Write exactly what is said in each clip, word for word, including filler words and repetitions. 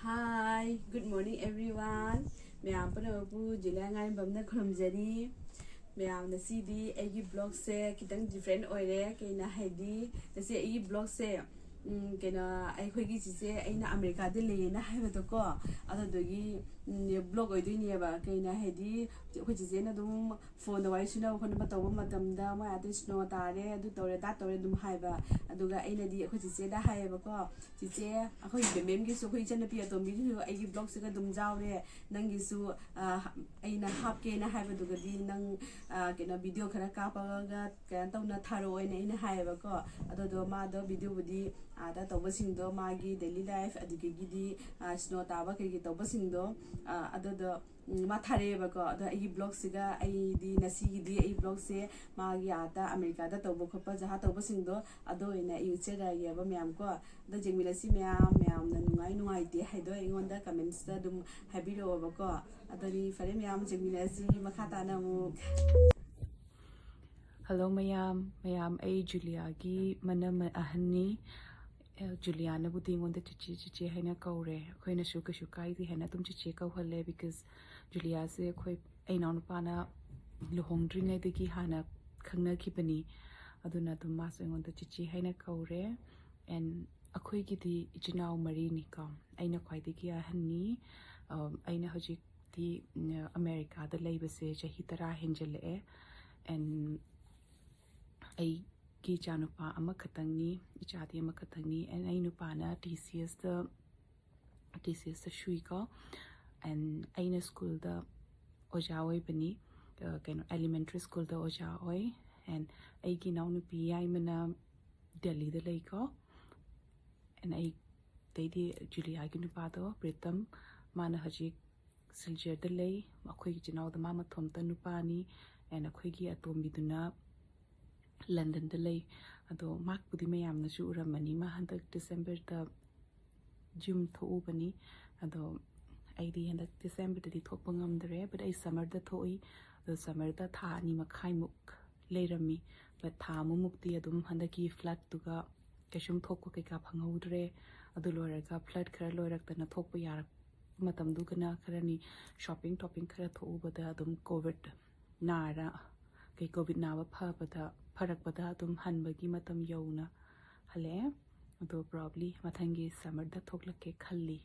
Hi, good morning everyone. ꯃꯌꯥꯝ ꯄꯨꯝꯅꯃꯛꯄꯨ ꯖꯨꯂꯤꯌꯥ ꯉꯥꯏꯔꯝꯕꯝꯅ ꯈꯨꯔꯨꯝꯖꯔꯤ꯫ ꯃꯌꯥꯝ, ꯉꯁꯤꯗꯤ ꯑꯩꯒꯤ vlogꯁꯦ ꯈꯤꯇꯪ different ꯑꯣꯏꯔꯦ꯫ ꯀꯩꯅꯣ ꯍꯥꯏꯗꯤ, ꯉꯁꯤ ꯑꯩꯒꯤ vlogꯁꯦ, ꯎꯝ, ꯀꯩꯅꯣ, ꯑꯩꯈꯣꯏꯒꯤ ꯆꯤꯆꯦ, ꯑꯩꯅ ꯑꯃꯦꯔꯤꯀꯥꯗ ꯂꯩꯌꯦꯅ ꯍꯥꯏꯕꯗꯣꯀꯣ, ꯑꯗꯨꯗꯨꯒꯤ, ꯎꯝ, vlog ꯑꯣꯏꯗꯣꯏꯅꯦꯕ꯫ ꯀꯩꯅꯣ ꯍꯥꯏꯗꯤ, ꯑꯩꯈꯣꯏ ꯆꯤꯆꯦꯅ ꯑꯗꯨꯝ phoneꯗ ꯋꯥꯔꯤ ꯁꯨꯅꯕ ꯈꯣꯠꯅꯕ ꯇꯧꯕ ꯃꯇꯝꯗ, "ꯃꯣꯏ ꯑꯥꯗ snow ꯇꯥꯔꯦ, ꯑꯗꯨ ꯇꯧꯔꯦ, ꯑꯗꯥ ꯇꯧꯔꯦ" ꯑꯗꯨꯝ ꯍꯥꯏꯕ꯫ ꯑꯗꯨꯒ ꯑꯩꯅꯗꯤ ꯑꯩꯈꯣꯏ ꯆꯤꯆꯦꯗ ꯍꯥꯏꯌꯦꯕꯀꯣ, "ꯆꯤꯆꯦ, ꯑꯩꯈꯣꯏ ꯕꯦꯝꯕꯦꯝꯒꯤꯁꯨ, ꯑꯩꯈꯣꯏ ꯏꯆꯟꯅꯨꯄꯤ ꯑꯇꯣꯝꯕꯤꯒꯤꯁꯨ ꯑꯩꯒꯤ vlogꯁꯤꯒ ꯑꯗꯨꯝ ꯌꯥꯎꯔꯦ, ꯅꯪꯒꯤꯁꯨ, ꯑ, ꯑꯩꯅ ꯍꯥꯞꯀꯦꯅ ꯍꯥꯏꯕꯗꯨꯒꯗꯤ ꯅꯪ, ꯑ, ꯀꯩꯅꯣ, video ꯈꯔ ꯀꯥꯞꯄꯒ ꯀꯩꯅꯣ ꯇꯧꯅ ꯊꯥꯔꯛꯑꯣꯅ" ꯑꯩꯅ ꯍꯥꯏꯌꯦꯕꯀꯣ꯫ ꯑꯗꯨꯗꯣ ꯃꯥꯗꯣ videoꯕꯨꯗꯤ ꯑꯥꯗ ꯇꯧꯕꯁꯤꯡꯗꯣ, ꯃꯥꯒꯤ daily life, ꯑꯗꯨꯗꯒꯤꯗꯤ, ꯑ, snow ꯇꯥꯕ ꯀꯩꯀꯩ ꯇꯧꯕꯁꯤꯡꯗꯣ, ꯑ, ꯑꯗꯨꯗꯣ, ꯎꯝ, ꯃꯥ ꯊꯥꯔꯛꯑꯦꯕꯀꯣ꯫ ꯑꯗꯣ ꯑꯩꯒꯤ vlogꯁꯤꯒ ꯑꯩꯗꯤ ꯉꯁꯤꯒꯤꯗꯤ ꯑꯩ vlogꯁꯦ ꯃꯥꯒꯤ ꯑꯥꯗ ꯑꯃꯦꯔꯤꯀꯥꯗ ꯇꯧꯕ ꯈꯣꯠꯄ ꯖꯍꯥ ꯇꯧꯕꯁꯤꯡꯗꯣ ꯑꯗꯨ ꯑꯣꯏꯅ ꯑꯩ ꯎꯠꯆꯔꯛꯑꯒꯦꯕ ꯃꯌꯥꯝ ꯀꯣ꯫ ꯑꯗꯣ ꯌꯦꯡꯃꯤꯟꯅꯁꯤ ꯃꯌꯥꯝ, ꯃꯌꯥꯝꯅ ꯅꯨꯡꯉꯥꯏ ꯅꯨꯡꯉꯥꯏꯇꯦ ꯍꯥꯏꯗꯣ ꯑꯩꯉꯣꯟꯗ commentsꯇ ꯑꯗꯨꯝ ꯍꯥꯏꯕꯤꯔꯛꯑꯣꯕꯀꯣ꯫ ꯑꯗꯨꯗꯤ ꯐꯔꯦ ꯃꯌꯥꯝ, ꯌꯦꯡꯃꯤꯟꯅꯁꯤ ꯃꯈꯥ ꯇꯥꯅ ꯑꯃꯨꯛ꯫ Hello ꯃꯌꯥꯝ, ꯃꯌꯥꯝ, ꯑꯩ ꯖꯨꯂꯤꯌꯥꯒꯤ ꯃꯅꯝ ꯑꯍꯟꯅꯤ꯫ ꯑꯦ, ꯖꯨꯂꯤꯌꯥꯅꯕꯨꯗꯤ ꯑꯩꯉꯣꯟꯗ ꯆꯤꯆꯦ, ꯆꯤꯆꯦ ꯍꯥꯏꯅ ꯀꯧꯔꯦ꯫ ꯑꯩꯈꯣꯏꯅꯁꯨ ꯀꯩꯁꯨ ꯀꯥꯏꯗꯦ ꯍꯥꯏꯅ ꯑꯗꯨꯝ ꯆꯤꯆꯦ ꯀꯧꯍꯜꯂꯦ, because ꯖꯨꯂꯤꯌꯥꯁꯦ ꯑꯩꯈꯣꯏ, ꯑꯩ ꯏꯅꯥꯎꯅꯨꯄꯥꯅ ꯂꯨꯍꯣꯡꯗ꯭ꯔꯤꯉꯩꯗꯒꯤ ꯍꯥꯟꯅ ꯈꯪꯅꯈꯤꯕꯅꯤ꯫ ꯑꯗꯨꯅ ꯑꯗꯨꯝ ꯃꯥꯁꯨ ꯑꯩꯉꯣꯟꯗ ꯆꯤꯆꯦ ꯍꯥꯏꯅ ꯀꯧꯔꯦ꯫ And ꯑꯩꯈꯣꯏꯒꯤꯗꯤ ꯏꯆꯤꯟ ꯏꯅꯥꯎ ꯃꯔꯤꯅꯤꯀꯣ꯫ ꯑꯩꯅ ꯈ꯭ꯋꯥꯏꯗꯒꯤ ꯑꯍꯟꯅꯤ꯫ ꯑꯝ, ꯑꯩꯅ ꯍꯧꯖꯤꯛꯇꯤ, ꯎꯝ, ꯑꯃꯦꯔꯤꯀꯥꯗ ꯂꯩꯕꯁꯦ ꯆꯍꯤ ꯇꯔꯥ ꯍꯦꯟꯖꯜꯂꯛꯑꯦ꯫ And ꯑꯩꯒꯤ ꯏꯆꯥꯅꯨꯄꯥ ꯑꯃꯈꯛꯇꯪꯅꯤ, ꯏꯆꯥꯗꯤ ꯑꯃꯈꯛꯇꯪꯅꯤ꯫ And ꯑꯩ ꯅꯨꯄꯥꯅ TCSꯇ, TCSꯇ ꯁꯨꯏꯀꯣ꯫ And ꯑꯩꯅ ꯁ꯭ꯀꯨꯜꯗ ꯑꯣꯖꯥ ꯑꯣꯏꯕꯅꯤ, ꯑ, ꯀꯩꯅꯣ, elementary schoolꯗ ꯑꯣꯖꯥ ꯑꯣꯏ꯫ And ꯑꯩꯒꯤ ꯏꯅꯥꯎꯅꯨꯄꯤ ꯌꯥꯏꯃꯅ ꯗꯦꯜꯂꯤꯗ ꯂꯩꯀꯣ꯫ And ꯑꯩ, ꯑꯇꯩꯗꯤ ꯖꯨꯂꯤꯌꯥꯒꯤ ꯅꯨꯄꯥꯗꯣ ꯄ꯭ꯔꯤꯇꯝ, ꯃꯥꯅ ꯍꯧꯖꯤꯛ ꯁꯤꯜꯆꯔꯗ ꯂꯩ꯫ ꯑꯩꯈꯣꯏꯒꯤ ꯏꯆꯤꯟ ꯏꯅꯥꯎꯗ ꯃꯥ ꯃꯊꯣꯝꯇ ꯅꯨꯄꯥꯅꯤ꯫ And ꯑꯩꯈꯣꯏꯒꯤ ꯑꯇꯣꯝꯕꯤꯗꯨꯅ ꯂꯟꯗꯟꯗ ꯂꯩ꯫ ꯑꯗꯣ ꯃꯥꯕꯨꯗꯤ ꯃꯌꯥꯝꯅꯁꯨ ꯎꯔꯝꯃꯅꯤ, ꯃꯥ ꯍꯟꯗꯛ Decemberꯗ ꯌꯨꯝ ꯊꯣꯛꯎꯕꯅꯤ꯫ ꯑꯗꯣ ꯑꯩꯗꯤ ꯍꯟꯗꯛ Decemberꯗꯗꯤ ꯊꯣꯛꯄ ꯉꯝꯗ꯭ꯔꯦ, but ꯑꯩ summerꯗ ꯊꯣꯛꯏ꯫ ꯑꯗꯣ summerꯗ ꯊꯥ ꯑꯅꯤ ꯃꯈꯥꯏꯃꯨꯛ ꯂꯩꯔꯝꯃꯤ, but ꯊꯥ ꯑꯃꯃꯨꯛꯇꯤ ꯑꯗꯨꯝ ꯍꯟꯗꯛꯀꯤ floodꯇꯨꯒ ꯀꯩꯁꯨꯝ ꯊꯣꯛꯄ ꯀꯩꯀꯥ ꯐꯪꯍꯧꯗ꯭ꯔꯦ꯫ ꯑꯗꯨ ꯂꯣꯏꯔꯒ flood ꯈꯔ ꯂꯣꯏꯔꯛꯇꯅ ꯊꯣꯛꯄ ꯌꯥꯔꯛꯄ ꯃꯇꯝꯗꯨꯒꯅ ꯈꯔꯅꯤ shopping ꯇꯣꯄꯤꯡ ꯈꯔ ꯊꯣꯛꯎꯕꯗ ꯑꯗꯨꯝ COVID ꯅꯥꯔ ꯀꯩ COVID ꯅꯥꯕ ꯐꯕꯗ ꯐꯔꯛꯄꯗ ꯑꯗꯨꯝ ꯍꯟꯕꯒꯤ ꯃꯇꯝ ꯌꯧꯅ ꯍꯜꯂꯛꯑꯦ꯫ ꯑꯗꯣ probably ꯃꯊꯪꯒꯤ summerꯗ ꯊꯣꯛꯂꯛꯀꯦ ꯈꯜꯂꯤ꯫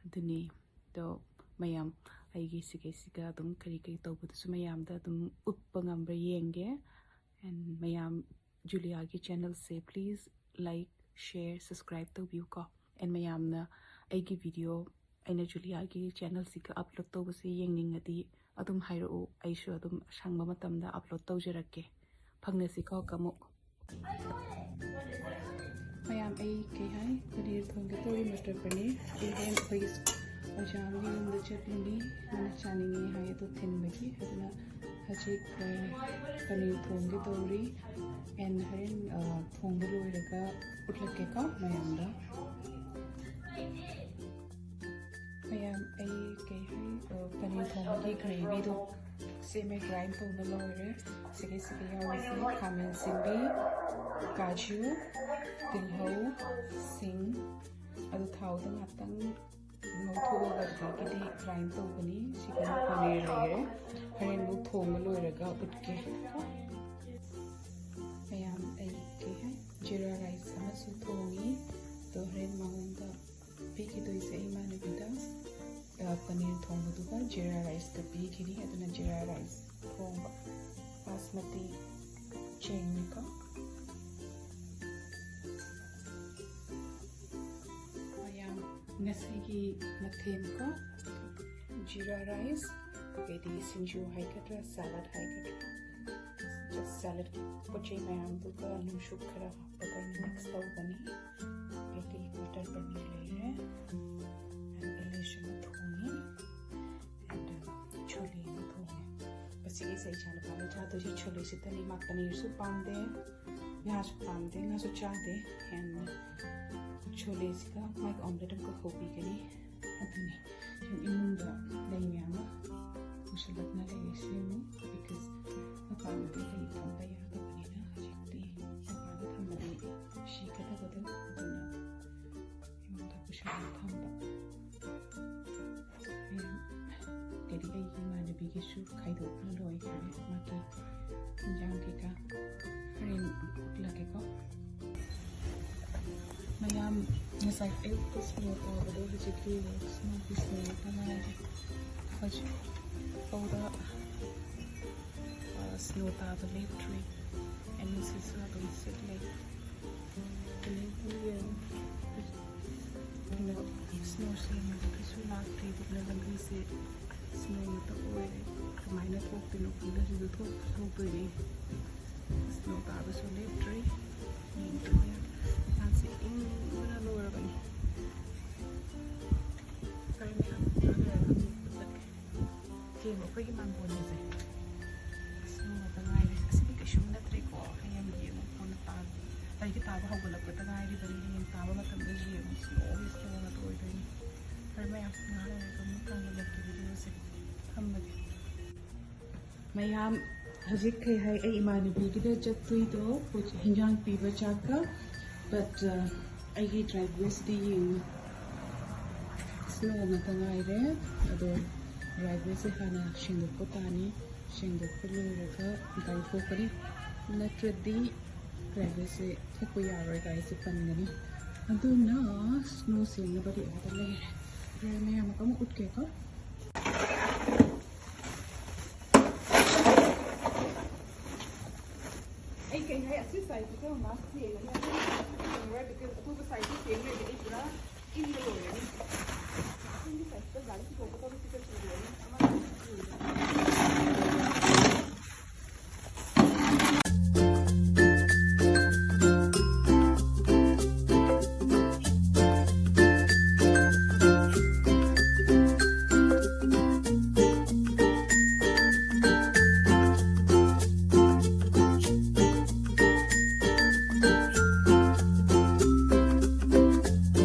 ꯑꯗꯨꯅꯤ꯫ ꯑꯗꯣ ꯃꯌꯥꯝ ꯑꯩꯒꯤ ꯁꯤꯒꯩꯁꯤꯒ ꯑꯗꯨꯝ ꯀꯔꯤ ꯀꯔꯤ ꯇꯧꯕꯗꯨꯁꯨ ꯃꯌꯥꯝꯗ ꯑꯗꯨꯝ ꯎꯠꯄ ꯉꯝꯕ꯭ꯔꯥ ꯌꯦꯡꯒꯦ꯫ And ꯃꯌꯥꯝ ꯖꯨꯂꯤꯌꯥꯒꯤ channelꯁꯦ please like, share, subscribe ꯇꯧꯕꯤꯌꯨꯀꯣ꯫ And ꯃꯌꯥꯝꯅ ꯑꯩꯒꯤ video ꯑꯩꯅ ꯖꯨꯂꯤꯌꯥꯒꯤ channelꯁꯤꯒ upload ꯇꯧꯕꯁꯦ ꯌꯦꯡꯅꯤꯡꯉꯗꯤ ꯑꯗꯨꯝ ꯍꯥꯏꯔꯛꯎ, ꯑꯩꯁꯨ ꯑꯗꯨꯝ ꯑꯁꯪꯕ ꯃꯇꯝꯗ upload ꯇꯧꯖꯔꯛꯀꯦ꯫ ꯐꯪꯅꯁꯤꯀꯣ ꯀꯃꯨꯛ꯫ ꯃꯌꯥꯝ ꯑꯩ ꯀꯩ ꯍꯥꯏ ꯄꯅꯤꯔ ꯊꯣꯡꯒꯦ ꯇꯧꯔꯤ, ꯃꯇꯔ ꯄꯅꯤꯔ꯫ ꯑꯩ ꯍꯣꯔꯦꯟ ꯑꯩꯈꯣꯏꯒꯤ ꯑꯣꯖꯥ ꯑꯃꯒꯤ ꯌꯨꯝꯗ ꯆꯠꯂꯨꯅꯤ, ꯃꯥꯅ ꯆꯥꯅꯤꯡꯉꯤ ꯍꯥꯏ ꯑꯗꯣ ꯊꯤꯟꯕꯒꯤ꯫ ꯑꯗꯨꯅ ꯍꯧꯖꯤꯛ ꯑ, ꯄꯅꯤꯔ ꯊꯣꯡꯒꯦ ꯇꯧꯔꯤ꯫ And ꯍꯣꯔꯦꯟ ꯑ, ꯊꯣꯡꯕ ꯂꯣꯏꯔꯒ ꯎꯠꯂꯛꯀꯦꯀꯣ ꯃꯌꯥꯝꯗ꯫ ꯃꯌꯥꯝ ꯑꯩ ꯀꯩ ꯍꯥꯏ ꯑ, ꯄꯅꯤꯔ ꯊꯣꯡꯕꯒꯤ gravyꯗꯣ ꯁꯦꯝꯃꯦ, grind ꯇꯧꯕ ꯂꯣꯏꯔꯦ꯫ ꯁꯤꯒꯤ ꯁꯤꯒꯤ ꯌꯥꯎꯔꯤꯁꯦ ꯈꯥꯃꯦꯟ ꯑꯁꯤꯟꯕꯤ, ꯀꯥꯖꯨ, ꯇꯤꯜꯍꯧ, ꯁꯤꯡ, ꯑꯗꯨ ꯊꯥꯎꯗ ꯉꯥꯛꯇꯪ ꯉꯧꯊꯣꯛꯑꯒ ꯑꯗꯨꯗꯒꯤꯗꯤ grind ꯇꯧꯒꯅꯤ꯫ ꯁꯤꯒꯤ ꯄꯅꯤꯔ ꯂꯩꯔꯦ, ꯍꯣꯔꯦꯟ ꯑꯃꯨꯛ ꯊꯣꯡꯕ ꯂꯣꯏꯔꯒ ꯎꯠꯀꯦ꯫ ꯃꯌꯥꯝ ꯑꯩ ꯀꯩ ꯍꯥꯏ ꯖꯤꯔꯥ rice ꯑꯃꯁꯨ ꯊꯣꯡꯉꯤ꯫ ꯑꯗꯣ ꯍꯣꯔꯦꯟ ꯃꯉꯣꯟꯗ ꯄꯤꯈꯤꯗꯣꯏꯁꯦ ꯏꯃꯥꯟꯅꯕꯤꯗ, ꯑ, ꯄꯅꯤꯔ ꯊꯣꯡꯕꯗꯨꯒ ꯖꯤꯔꯥ riceꯀ ꯄꯤꯈꯤꯅꯤ꯫ ꯑꯗꯨꯅ ꯖꯤꯔꯥ rice ꯊꯣꯡꯕ ꯕꯥꯁꯃꯇꯤ ꯆꯦꯡꯅꯤꯀꯣ꯫ ꯃꯌꯥꯝ ꯉꯁꯤꯒꯤ ꯃꯊꯦꯜꯀꯣ, ꯖꯤꯔꯥ rice, ꯑꯗꯩꯗꯤ ꯁꯤꯡꯖꯨ ꯍꯥꯏꯒꯗ꯭ꯔꯥ, salad ꯍꯥꯏꯒꯗ꯭ꯔꯥ, just saladꯀꯤ ꯄꯣꯠ ꯆꯩ ꯃꯌꯥꯝꯗꯨꯒ ꯅꯨꯡꯁꯨ ꯈꯔ ꯍꯥꯞꯄꯒ ꯑꯩꯅ mix ꯇꯧꯒꯅꯤ꯫ ꯑꯗꯩꯗꯤ ꯃꯇꯔ ꯄꯅꯤꯔ ꯂꯩꯔꯦ, and ꯏꯂꯤꯁ ꯑꯃ ꯊꯣꯡꯉꯤ, and ꯆꯣꯂꯦ ꯑꯃ ꯊꯣꯡꯉꯦ꯫ ꯃꯁꯤꯒꯤꯁꯦ ꯏꯆꯥꯅꯨꯄꯥꯅ ꯆꯥꯗꯣꯏꯁꯦ ꯆꯣꯂꯦꯁꯤꯗꯅꯤ꯫ ꯃꯥ ꯄꯅꯤꯔꯁꯨ ꯄꯥꯝꯗꯦ, ꯉꯥꯁꯨ ꯄꯥꯝꯗꯦ, ꯉꯥꯁꯨ ꯆꯥꯗꯦ꯫ And ꯆꯣꯂꯦꯁꯤꯒ ꯃꯥꯒꯤ omelette ꯑꯃꯒ ꯍꯧꯕꯤꯒꯅꯤ꯫ ꯑꯗꯨꯅꯤ꯫ ꯁꯨꯝ ꯏꯃꯨꯡꯗ ꯂꯩ ꯃꯌꯥꯝ ꯑꯃ ꯄꯨꯁꯜꯂꯛꯅ ꯂꯩꯔꯦ ꯁꯤꯃꯨꯛ, because ꯃꯄꯥꯟꯗꯗꯤ ꯂꯩ ꯊꯝꯕ ꯌꯥꯗꯕꯅꯤꯅ ꯍꯧꯖꯤꯛꯇꯤ ꯃꯄꯥꯟꯗ ꯊꯝꯕꯗꯤ ꯁꯤꯒꯗꯕ꯫ ꯊꯝꯕ꯫ ꯍꯣꯔꯦꯟ ꯀꯔꯤ ꯑꯩꯒꯤ ꯏꯃꯥꯟꯅꯕꯤꯒꯤꯁꯨ ꯈꯥꯏꯗꯣꯛꯅ ꯂꯣꯏꯈ꯭ꯔꯦ ꯃꯥꯒꯤ ꯏꯟꯖꯥꯡ ꯀꯩꯀꯥ꯫ ꯍꯣꯔꯦꯟ ꯎꯠꯂꯛꯀꯦꯀꯣ꯫ ꯃꯌꯥꯝ ꯉꯁꯥꯏ ꯑꯌꯨꯛꯇ snow ꯇꯥꯕꯗꯣ ꯍꯧꯖꯤꯛꯇꯤ snow ꯇꯥꯕ ꯉꯥꯏꯔꯦ꯫ ꯍꯧꯖꯤꯛ ꯐꯥꯎꯗ snow ꯇꯥꯕ ꯂꯦꯞꯇ꯭ꯔꯤ꯫ ꯑꯦꯟ ꯑꯣ ꯁꯤꯁꯨ ꯑꯗꯨꯝ ꯁꯤꯠꯂꯤ꯫ ꯀꯩꯅꯣ, snow ꯁꯦꯝꯕꯗꯨꯒꯤꯁꯨ ꯂꯥꯛꯇ꯭ꯔꯤ꯫ ꯑꯗꯨꯅ ꯂꯝꯕꯤꯁꯦ snow ꯉꯥꯛꯇ ꯑꯣꯏꯔꯦ꯫ ꯀꯃꯥꯏꯅ ꯊꯣꯛꯇꯣꯏꯅꯣ ꯈꯪꯗꯦ꯫ ꯁꯤꯗ ꯊꯣꯛ ꯊꯣꯛꯇꯣꯏꯅꯦ꯫ Snow ꯇꯥꯕꯁꯨ ꯂꯦꯞꯇ꯭ꯔꯤ꯫ ꯌꯦꯡꯗꯣꯏꯅꯦ꯫ ꯉꯥꯁꯦ ꯏꯪꯕꯅ ꯂꯣꯏꯔꯕꯅꯤ꯫ ꯐꯔꯦ ꯃꯌꯥꯝ, ꯉꯥꯏꯍꯥꯛ ꯂꯩꯔꯒ ꯑꯃꯨꯛ ꯆꯠꯀꯦ꯫ ꯌꯦꯡꯉꯣ ꯑꯩꯈꯣꯏꯒꯤ ꯃꯥꯡꯒꯣꯟꯁꯦ꯫ Snow ꯉꯥꯛꯇ ꯉꯥꯏꯔꯦ꯫ ꯑꯁꯤꯗꯤ ꯀꯩꯁꯨꯝ ꯅꯠꯇ꯭ꯔꯦꯀꯣ꯫ ꯍꯌꯦꯡ ꯌꯦꯡꯉꯣ ꯀꯣꯟꯅ ꯇꯥꯕ꯫ ꯂꯩꯒꯤ ꯇꯥꯕ ꯍꯧꯒꯠꯂꯛꯄꯗ ꯉꯥꯏꯔꯤꯕꯅꯤ꯫ ꯍꯌꯦꯡ ꯇꯥꯕ ꯃꯇꯝꯗ ꯌꯦꯡꯉꯣ꯫ Snow ꯒꯤ snow ꯉꯥꯛꯇ ꯑꯣꯏꯗꯣꯏꯅꯤ꯫ ꯐꯔꯦ ꯃꯌꯥꯝ, ꯉꯥꯏꯍꯥꯛ ꯂꯩꯔꯒ ꯑꯃꯨꯛ ꯊꯥꯡꯒꯠꯂꯛꯀꯦ video ꯁꯦ꯫ ꯊꯝꯃꯒꯦ꯫ ꯃꯌꯥꯝ, ꯍꯧꯖꯤꯛ ꯀꯩ ꯍꯥꯏ, ꯑꯩ ꯏꯃꯥꯟꯅꯕꯤꯒꯤꯗ ꯆꯠꯇꯣꯏꯗꯣ ꯍꯤꯟꯖꯥꯡ ꯄꯤꯕ ꯆꯥꯛꯀ꯫ But ꯑꯩꯒꯤ driveway ꯁꯤꯗꯤ ꯌꯦꯡꯉꯨ, snow ꯉꯥꯛꯇ ꯉꯥꯏꯔꯦ꯫ ꯑꯗꯣ driveway ꯁꯦ ꯍꯥꯟꯅ ꯁꯦꯡꯗꯣꯛꯄ ꯇꯥꯅꯤ꯫ ꯁꯦꯡꯗꯣꯛꯄ ꯂꯣꯏꯔꯒ ꯒꯥꯔꯤ ꯊꯣꯛꯀꯅꯤ, ꯅꯠꯇ꯭ꯔꯗꯤ driveway ꯁꯦ ꯊꯣꯛꯄ ꯌꯥꯔꯣꯏ, ꯒꯥꯔꯤꯁꯦ ꯄꯟꯒꯅꯤ꯫ ꯑꯗꯨꯅ snow ꯁꯦꯡꯅꯕꯗꯤ ꯑꯥꯗ ꯂꯩꯔꯦ꯫ ꯍꯣꯔꯦꯟ ꯃꯌꯥꯝ ꯑꯃꯨꯛ ꯎꯠꯀꯦꯀꯣ꯫ ꯑꯩ ꯀꯩ ꯍꯥꯏ, ꯑꯁꯤ side ꯁꯤꯗ ꯃꯥꯁ ꯊꯦꯡꯉꯅꯤ, ꯑꯇꯣꯞꯄ side ꯁꯤ ꯊꯦꯡꯉꯔꯣꯏ, because ꯑꯇꯣꯞꯄ side ꯁꯤ ꯊꯦꯡꯉꯔꯗꯤ ꯑꯩ ꯄꯨꯔꯥ ꯏꯪꯕ ꯂꯣꯏꯔꯅꯤ꯫ ꯑꯁꯣꯝꯒꯤ side ꯁꯤꯗ ꯒꯥꯔꯤ ꯄꯨꯊꯣꯛꯀꯗꯕ ꯁꯤꯗ ꯄꯨꯔꯅꯤ, ꯑꯃ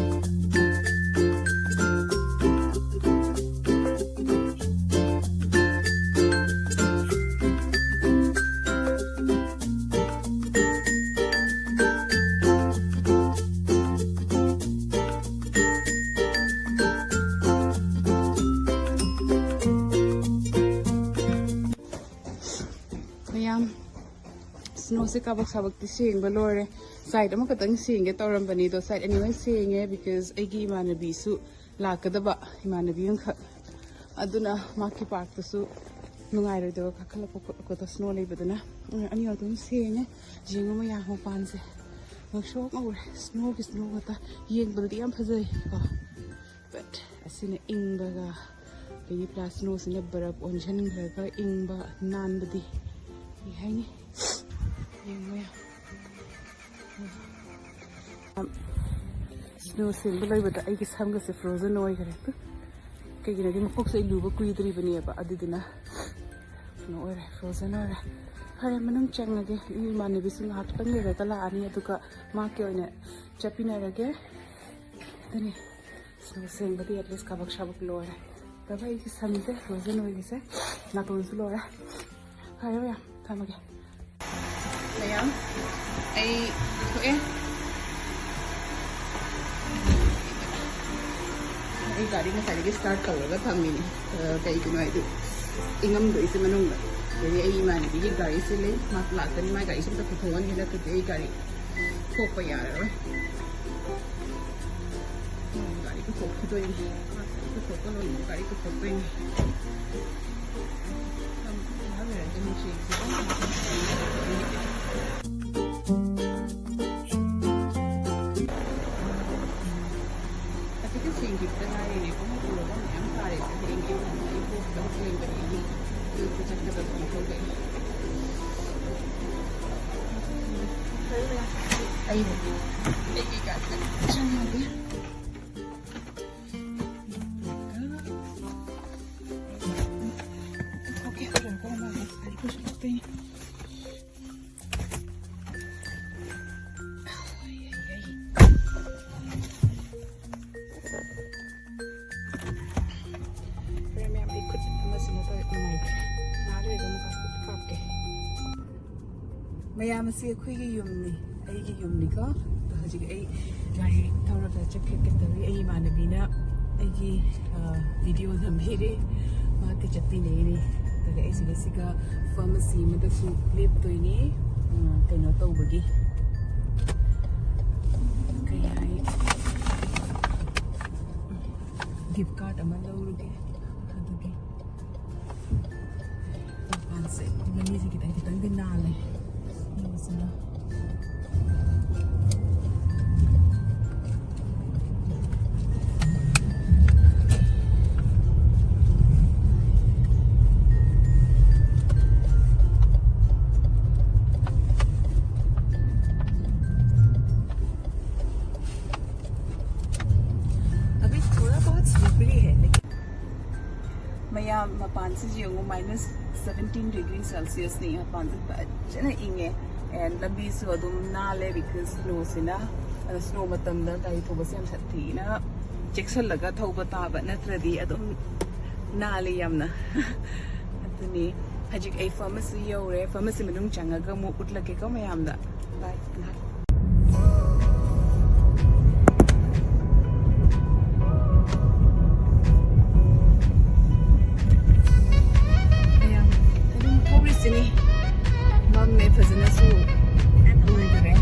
ꯁꯤ ꯀꯥꯕꯛ ꯁꯥꯕꯛꯇꯤ ꯁꯦꯡꯕ ꯂꯣꯏꯔꯦ꯫ Side ꯑꯃꯈꯛꯇꯪ ꯁꯦꯡꯒꯦ ꯇꯧꯔꯝꯕꯅꯤ, ꯑꯗꯣ side ꯑꯅꯤꯃꯛ ꯁꯦꯡꯉꯦ, because ꯑꯩꯒꯤ ꯏꯃꯥꯟꯅꯕꯤꯁꯨ ꯂꯥꯛꯀꯗꯕ, ꯏꯃꯥꯟꯅꯕꯤ ꯑꯃꯈꯛ꯫ ꯑꯗꯨꯅ ꯃꯥꯒꯤ parkꯇꯨꯁꯨ ꯅꯨꯡꯉꯥꯏꯔꯣꯏꯗꯕ, ꯀꯥꯈꯠꯂꯛꯄ ꯈꯣꯠꯂꯛꯄꯗ snow ꯂꯩꯕꯗꯨꯅ꯫ ꯎꯝ, ꯑꯅꯤ ꯑꯗꯨꯝ ꯁꯦꯡꯉꯦ꯫ ꯌꯦꯡꯉꯨ ꯃꯌꯥꯝ, ꯃꯄꯥꯟꯁꯦ ꯉꯧꯁꯣꯛ ꯉꯧꯔꯦ, snowꯒꯤ snow ꯉꯥꯛꯇ꯫ ꯌꯦꯡꯕꯗꯗꯤ ꯌꯥꯝ ꯐꯖꯩ ꯀꯣ, but ꯑꯁꯤꯅ ꯏꯪꯕꯒ, ꯑꯗꯒꯤ plus snowꯁꯤꯅ ꯕꯔꯞ ꯑꯣꯟꯁꯤꯟꯈ꯭ꯔꯒ ꯏꯪꯕ, ꯅꯥꯟꯕꯗꯤ ꯀꯩ ꯍꯥꯏꯅꯤ? ꯌꯦꯡꯉꯨ ꯃꯌꯥꯝ꯫ Snow ꯁꯦꯡꯕ ꯂꯣꯏꯕꯗ ꯑꯩꯒꯤ ꯁꯝꯒꯁꯦ frozen ꯑꯣꯏꯈ꯭ꯔꯦ꯫ ꯀꯩꯒꯤꯅꯣꯗꯤ ꯃꯀꯣꯛꯁꯦ ꯑꯩ ꯂꯨꯕ ꯀꯨꯏꯗ꯭ꯔꯤꯕꯅꯦꯕ, ꯑꯗꯨꯗꯨꯅ ꯀꯩꯅꯣ ꯑꯣꯏꯔꯦ, frozen ꯑꯣꯏꯔꯦ꯫ ꯐꯔꯦ, ꯃꯅꯨꯡ ꯆꯪꯉꯒꯦ꯫ ꯑꯩ ꯏꯃꯥꯟꯅꯕꯤꯁꯨ ꯉꯥꯏꯍꯥꯛꯇꯪ ꯂꯩꯔꯒ ꯂꯥꯛꯑꯅꯤ, ꯑꯗꯨꯒ ꯃꯥꯒꯤ ꯑꯣꯏꯅ ꯆꯠꯃꯤꯟꯅꯔꯒꯦ꯫ ꯑꯗꯨꯅꯤ, snow ꯁꯦꯡꯕꯗꯤ at least ꯀꯥꯕꯛ ꯁꯥꯕꯛ ꯂꯣꯏꯔꯦ꯫ ꯇꯕ ꯑꯩꯒꯤ ꯁꯝꯁꯦ frozen ꯑꯣꯏꯔꯤꯁꯦ, ꯅꯥꯇꯣꯟꯁꯨ ꯂꯣꯏꯔꯦ꯫ ꯐꯔꯦ ꯃꯌꯥꯝ, ꯊꯝꯃꯒꯦ꯫ ꯃꯌꯥꯝ, ꯑꯩ ꯊꯣꯛꯑꯦ꯫ ꯑꯩ ꯒꯥꯔꯤ ꯉꯁꯥꯏꯗꯒꯤ start ꯇꯧꯔꯒ ꯊꯝꯃꯤꯅꯦ꯫ ꯑ, ꯀꯩꯒꯤꯅꯣ ꯍꯥꯏꯗꯤ ꯏꯪꯉꯝꯗꯣꯏꯁꯦ ꯃꯅꯨꯡꯗ꯫ ꯑꯗꯒꯤ ꯑꯩ ꯏꯃꯥꯟꯅꯕꯤꯒꯤ ꯒꯥꯔꯤꯁꯦ ꯂꯩ, ꯃꯥ ꯂꯥꯛꯀꯅꯤ, ꯃꯥꯏ ꯒꯥꯔꯤꯁꯦ ꯑꯝꯇ ꯄꯨꯊꯣꯛꯍꯟꯒꯦ, ꯅꯠꯇ꯭ꯔꯗꯤ ꯑꯩ ꯒꯥꯔꯤ ꯊꯣꯛꯄ ꯌꯥꯔꯔꯣꯏ꯫ ꯒꯥꯔꯤ ꯄꯨꯊꯣꯛꯈꯤꯗꯣꯏꯅꯤ꯫ ꯄꯨꯊꯣꯛꯄ ꯂꯣꯏꯅ ꯒꯥꯔꯤ ꯄꯨꯊꯣꯛꯇꯣꯏꯅꯤ꯫ ꯉꯥꯏꯍꯥꯛ ꯂꯩꯔꯒ ꯅꯨꯡꯁꯤꯠꯁꯦ ꯍꯧꯖꯤꯛꯇꯤ ꯁꯦꯡꯈꯤꯕꯗ ꯉꯥꯏꯔꯤꯅꯦ꯫ ꯄꯨꯡ ꯇꯔꯨꯛ ꯃꯌꯥꯝ ꯇꯥꯔꯦ꯫ ꯍꯌꯦꯡ ꯑꯌꯨꯛ ꯉꯟꯅ ꯑꯩ ꯀꯣꯛ ꯈꯤꯇꯪ ꯆꯦꯟꯕꯅꯦ꯫ ꯑꯩ ꯑꯌꯨꯛꯇ ꯆꯠꯀꯗꯕ ꯃꯊꯧ ꯂꯩ꯫ ꯑꯩꯕꯨ ꯑꯩꯒꯤ ꯀꯥꯁꯦ ꯆꯪꯉꯒꯦ꯫ ꯊꯣꯛꯀꯦ ꯇꯧꯔꯒ ꯃꯥ ꯉꯁꯥꯏ ꯄꯨꯁꯤꯜꯂꯛꯇꯣꯏꯅꯤ꯫ ꯍꯣꯔꯦꯟ ꯃꯌꯥꯝ ꯑꯩ ꯈꯨꯠ ꯑꯃꯁꯤꯅ ꯇꯧꯔꯦ, ꯅꯨꯡꯉꯥꯏꯇ꯭ꯔꯦ꯫ ꯉꯥꯏꯍꯥꯛ ꯂꯩꯔꯒ ꯑꯃꯨꯛ ꯀꯥꯞꯀꯦ꯫ ꯃꯌꯥꯝ ꯑꯁꯤ ꯑꯩꯈꯣꯏꯒꯤ ꯌꯨꯝꯅꯤ, ꯑꯩꯒꯤ ꯌꯨꯝꯅꯤꯀꯣ꯫ ꯑꯗꯣ ꯍꯧꯖꯤꯛ ꯑꯩ ꯒꯥꯔꯤ ꯊꯧꯔꯒ ꯆꯠꯈ꯭ꯔꯒꯦ ꯇꯧꯔꯤ꯫ ꯑꯩ ꯏꯃꯥꯟꯅꯕꯤꯅ ꯑꯩꯒꯤ, ꯑ, video ꯅꯝꯕꯤꯔꯤ, ꯃꯥ ꯇꯤꯆꯔ ꯄꯤꯅꯩꯅꯦ꯫ ꯑꯗꯨꯒ ꯑꯩ ꯁꯤꯗꯩꯁꯤꯒ pharmacy ꯑꯃꯗꯁꯨ ꯂꯦꯞꯇꯣꯏꯅꯦ꯫ ꯎꯝ, ꯀꯩꯅꯣ ꯇꯧꯕꯒꯤ, ꯀꯩ ꯍꯥꯏ, ꯒꯤꯐ ꯀꯥꯔꯠ ꯑꯃ ꯂꯧꯔꯨꯒꯦ꯫ ꯑꯗꯨꯒꯤ ꯃꯄꯥꯟꯁꯦ, ꯂꯝꯕꯤꯁꯦ ꯈꯤꯇꯪ ꯈꯤꯇꯪꯗꯤ ꯅꯥꯜꯂꯦ꯫ ꯌꯦꯡꯁꯤꯅ꯫ अभी थोड़ा बहुत slippery है, लेकिन ꯃꯌꯥꯝ ꯃꯄꯥꯟꯁꯤ ꯌꯦꯡꯉꯨ, minus seventeen degree Celsius ꯅꯤ꯫ ꯃꯄꯥꯟꯁꯤ ꯐꯖꯅ ꯏꯪꯉꯦ꯫ And ꯂꯝꯕꯤꯁꯨ ꯑꯗꯨꯝ ꯅꯥꯜꯂꯦ, because snow ꯁꯤꯅ, ꯑꯗ snow ꯃꯇꯝꯗ ꯒꯥꯔꯤ ꯊꯧꯕꯁꯦ ꯌꯥꯝ ꯁꯥꯊꯤꯅ ꯆꯦꯛꯁꯤꯜꯂꯒ ꯊꯧꯕ ꯇꯥꯕ, ꯅꯠꯇ꯭ꯔꯗꯤ ꯑꯗꯨꯝ ꯅꯥꯜꯂꯤ ꯌꯥꯝꯅ꯫ ꯑꯗꯨꯅꯤ꯫ ꯍꯧꯖꯤꯛ ꯑꯩ pharmacy ꯌꯧꯔꯦ꯫ Pharmacy ꯃꯅꯨꯡ ꯆꯪꯉꯒ ꯑꯃꯨꯛ ꯎꯠꯂꯛꯀꯦꯀꯣ ꯃꯌꯥꯝꯗ꯫ Bye꯫ ꯃꯌꯥꯝ ꯑꯗꯨꯝ ꯊꯧꯔꯤꯁꯤꯅꯤ꯫ ꯃꯝꯃꯦ, ꯐꯖꯅꯁꯨ ꯎꯗ꯭ꯔꯦ꯫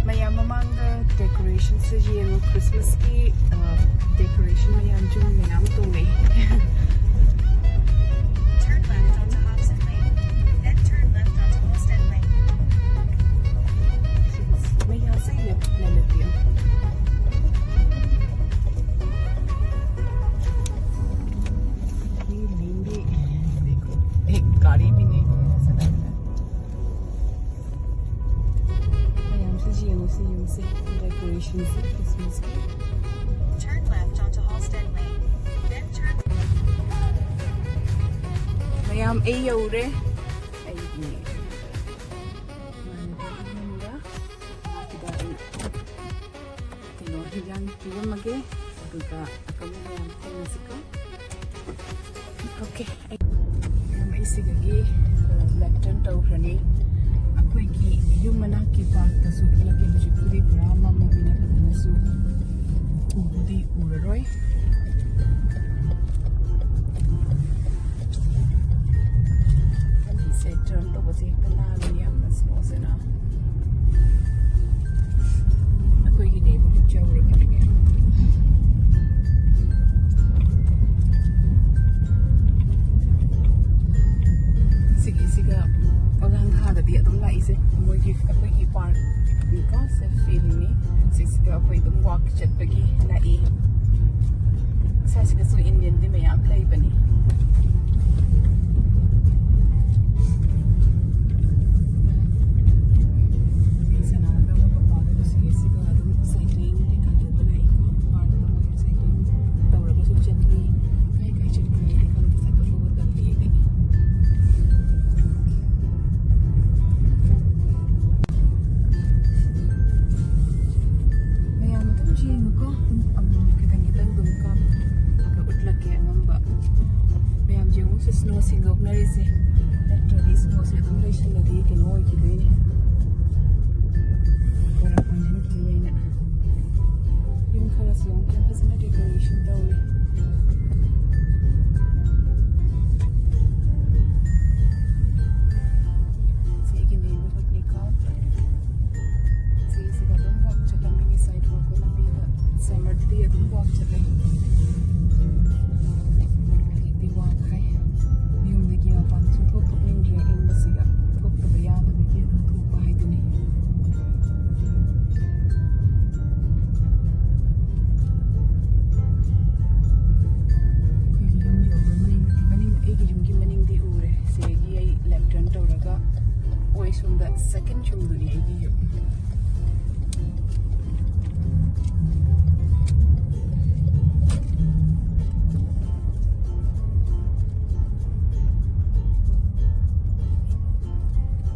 ꯃꯌꯥꯝ ꯃꯃꯥꯡꯗ decoration ꯁꯦ ꯌꯦꯡꯉꯨ, Christmas ꯀꯤ, ꯑ, decoration ꯃꯌꯥꯝ, ꯖꯨꯝ ꯃꯌꯥꯝ ꯇꯣꯡꯅꯩ꯫ Turn left onto Hobson Lane, then turn left onto Olsted Lane. ꯃꯩ ꯌꯥꯁꯦ ꯂꯦꯞ-, ꯂꯦꯞ-, ꯂꯦꯞꯄꯤꯌꯨ꯫ ये लेंगे। देखो, एक गाड़ी भी नहीं है, ऐसा लग रहा है। ꯃꯌꯥꯝꯁꯦ ꯌꯦꯡꯉꯨꯁꯦ, ꯌꯦꯡꯉꯨꯁꯦ꯫ Decoration ꯁꯦ Christmas ꯀꯤ꯫ Turn left onto Halsted Lane, then turn ꯃꯌꯥꯝ, ꯑꯩ ꯌꯧꯔꯦ꯫ ꯑꯩꯒꯤ ꯏꯃꯥꯟꯅꯕꯤ ꯑꯃꯒ ꯁꯤꯗ ꯑꯩ ꯀꯩꯅꯣ, ꯍꯤꯟꯖꯥꯡ ꯄꯤꯔꯝꯃꯒꯦ, ꯑꯗꯨꯒ ꯑꯀꯪꯕ ꯃꯌꯥꯝ ꯊꯦꯡꯅꯁꯤꯀꯣ꯫ Okay, ꯑꯩ, ꯃꯌꯥꯝ, ꯑꯩ ꯁꯤꯗꯒꯤ, ꯑ, left turn ꯇꯧꯈ꯭ꯔꯅꯤ꯫ ꯑꯩꯈꯣꯏꯒꯤ ꯌꯨꯝ ꯃꯅꯥꯛꯀꯤ park ꯇꯁꯨ ꯎꯠꯂꯛꯀꯦ꯫ ꯍꯧꯖꯤꯛꯄꯨꯗꯤ ꯄꯨꯔꯥ ꯃꯝꯃꯕꯅꯤꯅ ꯐꯖꯅꯁꯨ ꯎꯕꯨꯗꯤ ꯎꯔꯔꯣꯏ꯫ Turn ꯇꯧꯕꯁꯦ ꯍꯦꯛꯇ ꯅꯥꯜꯂꯦ ꯌꯥꯝꯅ ꯁ꯭ꯅꯣꯁꯤꯅ꯫ ꯑꯩꯈꯣꯏꯒꯤ neighborhood ꯌꯧꯔꯕꯅꯦ꯫ ꯁꯤꯒꯤꯁꯤꯒ ꯑꯣꯂꯥꯡ ꯊꯥꯗꯗꯤ ꯑꯗꯨꯝ ꯂꯥꯛꯏꯁꯦ꯫ ꯃꯣꯏꯒꯤ, ꯑꯩꯈꯣꯏꯒꯤ park ꯀꯣ, ꯁꯦ field ꯅꯤ꯫ ꯁꯤꯁꯤꯗ ꯑꯩꯈꯣꯏ ꯑꯗꯨꯝ walk ꯆꯠꯄꯒꯤ ꯂꯥꯛꯏ꯫ ꯁ꯭ꯋꯥꯏꯁꯤꯗꯁꯨ Indian ꯗꯤ ꯃꯌꯥꯝ ꯂꯩꯕꯅꯤ꯫ ꯑꯩ ꯁꯅꯥꯒ ꯄꯄꯥꯒ ꯁꯤꯒꯤꯁꯤꯒ ꯑꯗꯨꯝ cycling ꯀꯩꯀꯥ ꯇꯧꯕ ꯂꯥꯛꯏꯀꯣ꯫ Park ꯇ ꯃꯣꯏ cycling ꯇꯧꯔꯒꯁꯨ ꯆꯠꯂꯤ꯫ ꯀꯥꯏ ꯀꯥꯏ ꯆꯠꯄꯅꯣꯗꯤ ꯈꯪꯗꯦ, ꯆꯠꯄ ꯐꯥꯎꯕ ꯇꯜꯂꯤ ꯑꯩꯗꯤ꯫ ꯃꯌꯥꯝ ꯑꯗꯨꯝ ꯌꯦꯡꯉꯨꯀꯣ, ꯑꯗꯨꯝ ꯑꯃꯨꯛ ꯈꯤꯇꯪ ꯈꯤꯇꯪ ꯑꯗꯨꯝ ꯀꯥꯞꯄꯒ ꯎꯠꯂꯛꯀꯦ ꯑꯉꯝꯕ꯫ ꯃꯌꯥꯝ ꯌꯦꯡꯉꯨ, ꯁꯤ snow ꯁꯦꯡꯗꯣꯛꯅꯔꯤꯁꯦ, ꯅꯠꯇ꯭ꯔꯗꯤ snow ꯁꯦ ꯑꯗꯨꯝ ꯂꯩꯁꯤꯜꯂꯗꯤ ꯀꯩꯅꯣ ꯑꯣꯏꯈꯤꯗꯣꯏꯅꯦ, ꯕꯔꯐ ꯑꯣꯟꯁꯤꯟꯈꯤꯗꯣꯏꯅꯦꯅ꯫ ꯌꯨꯝ ꯈꯔꯁꯨ ꯌꯦꯡꯉꯨ, ꯐꯖꯅ decoration ꯇꯧꯔꯤ꯫ ꯁꯤꯒꯤ neighborhood ꯅꯤꯀꯣ꯫ ꯁꯤꯁꯤꯗ ꯑꯗꯨꯝ walk ꯆꯠꯂꯝꯃꯤ, ꯉꯁꯥꯏ ꯊꯣꯛꯄ ꯂꯝꯕꯤꯗ꯫ Summer ꯗꯗꯤ ꯑꯗꯨꯝ walk ꯆꯠꯂꯦ꯫ ꯍꯧꯖꯤꯛꯇꯤ ꯋꯥꯈ꯭ꯔꯦ꯫ ꯌꯨꯝꯗꯒꯤ ꯃꯄꯥꯟ ꯁꯨꯡꯊꯣꯛ ꯊꯣꯛꯅꯤꯡꯗ꯭ꯔꯦ꯫ ꯏꯪꯕꯁꯤꯒ ꯊꯣꯛꯇꯕ ꯌꯥꯗꯕꯒꯤ ꯑꯗꯨꯝ ꯊꯣꯛꯄ ꯍꯥꯏꯗꯨꯅꯤ꯫ ꯑꯩꯒꯤ ꯌꯨꯝ ꯌꯧꯔꯦ꯫ ꯃꯅꯤꯡ, ꯃꯅꯤꯡ, ꯑꯩꯒꯤ ꯌꯨꯝꯒꯤ ꯃꯅꯤꯡꯗꯤ ꯎꯔꯦ꯫ ꯁꯤꯗꯒꯤ ꯑꯩ left turn ꯇꯧꯔꯒ ꯑꯣꯏ ꯁꯣꯝꯗ second ꯌꯨꯝꯗꯨꯅꯤ ꯑꯩꯒꯤ ꯌꯨꯝ꯫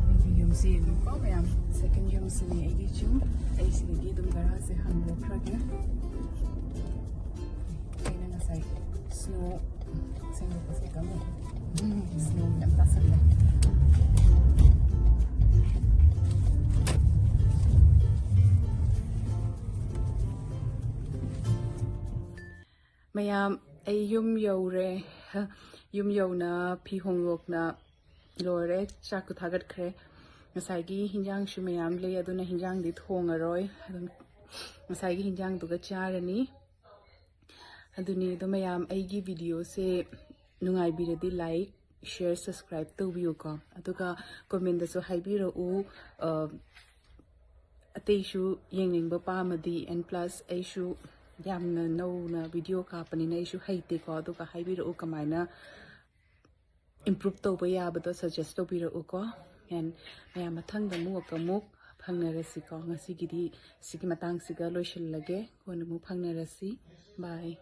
ꯑꯩꯒꯤ ꯌꯨꯝꯁꯤ ꯌꯦꯡꯉꯨꯀꯣ ꯃꯌꯥꯝ, second ꯌꯨꯝꯁꯤꯅꯤ ꯑꯩꯒꯤ ꯌꯨꯝ꯫ ꯑꯩ ꯁꯤꯗꯒꯤ ꯑꯗꯨꯝ ꯚꯔꯥꯁꯦ ꯍꯟꯗꯣꯛꯈ꯭ꯔꯒꯦ꯫ ꯑꯩꯅ ꯉꯁꯥꯏ snow ꯁꯦꯡꯗꯣꯛꯄꯁꯦ ꯀꯝꯃꯦ꯫ ꯎꯝ, snow ꯌꯥꯝ ꯇꯥꯁꯜꯂꯦ꯫ ꯃꯌꯥꯝ, ꯑꯩ ꯌꯨꯝ ꯌꯧꯔꯦ꯫ ꯌꯨꯝ ꯌꯧꯅ ꯐꯤ ꯍꯣꯡꯗꯣꯛꯅ ꯂꯣꯏꯔꯦ, ꯆꯥꯛꯇꯣ ꯊꯥꯒꯠꯈ꯭ꯔꯦ꯫ ꯉꯁꯥꯏꯒꯤ ꯍꯤꯟꯖꯥꯡꯁꯨ ꯃꯌꯥꯝ ꯂꯩ, ꯑꯗꯨꯅ ꯍꯤꯟꯖꯥꯡꯗꯤ ꯊꯣꯡꯉꯔꯣꯏ꯫ ꯑꯗꯨꯝ ꯉꯁꯥꯏꯒꯤ ꯍꯤꯟꯖꯥꯡꯗꯨꯒ ꯆꯥꯔꯅꯤ꯫ ꯑꯗꯨꯅꯤ꯫ ꯑꯗꯣ ꯃꯌꯥꯝ, ꯑꯩꯒꯤ videoꯁꯦ ꯅꯨꯡꯉꯥꯏꯕꯤꯔꯗꯤ like, share, subscribe ꯇꯧꯕꯤꯌꯨꯀꯣ꯫ ꯑꯗꯨꯒ commentꯗꯁꯨ ꯍꯥꯏꯕꯤꯔꯛꯎ, ꯑ, ꯑꯇꯩꯁꯨ ꯌꯦꯡꯅꯤꯡꯕ ꯄꯥꯝꯃꯗꯤ꯫ And plus ꯑꯩꯁꯨ ꯌꯥꯝꯅ ꯅꯧꯅ video ꯀꯥꯞꯄꯅꯤꯅ ꯑꯩꯁꯨ ꯍꯩꯇꯦꯀꯣ꯫ ꯑꯗꯨꯒ ꯍꯥꯏꯕꯤꯔꯛꯎ ꯀꯃꯥꯏꯅ improve ꯇꯧꯕ ꯌꯥꯕꯗꯣ suggest ꯇꯧꯕꯤꯔꯛꯎꯀꯣ꯫ And ꯃꯌꯥꯝ, ꯃꯊꯪꯗ ꯑꯃꯨꯛ ꯑꯃꯨꯛ ꯐꯪꯅꯔꯁꯤꯀꯣ꯫ ꯉꯁꯤꯒꯤꯗꯤ ꯁꯤꯒꯤ ꯃꯇꯥꯡꯁꯤꯒ ꯂꯣꯏꯁꯤꯜꯂꯒꯦ꯫ ꯀꯣꯟꯅ ꯑꯃꯨꯛ ꯐꯪꯅꯔꯁꯤ꯫ Bye꯫